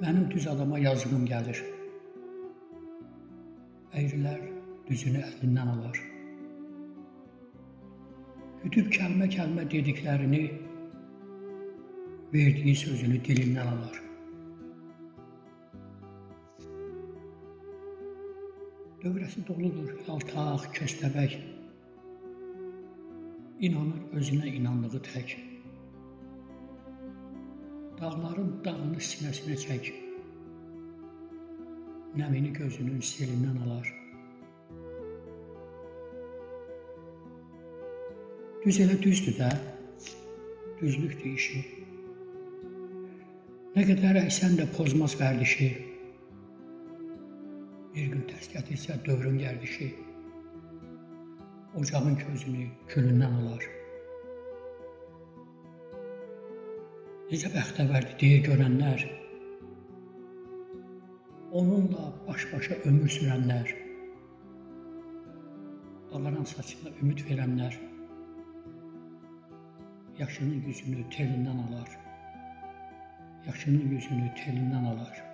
Mənim düz adama yazığım gəlir. Əyrilər düzünü əlindən alar. Güdüb kəlmə-kəlmə dediklərini, verdiyi sözünü dilindən alar. Dövrəsi doludur yaltaq, köstəbək. İnanır özünə inandığı tək. Dağların dağını sinəsinə çək. Nəmini gözünün selindən alar. Düz elə düzdür də, düzlükdür işi. Nə qədər əysən də pozmaz vərdişi. Bir gün tərs gətirsə dövrün gərdişi, ocağın közünü külündən alar. Necə bəxtəvərdir deyir görənlər, onunla baş-başa ömür sürənlər, ağaran saçına ümid verənlər, yaşının yüzünü telindən alar, yaşının yüzünü telindən alar.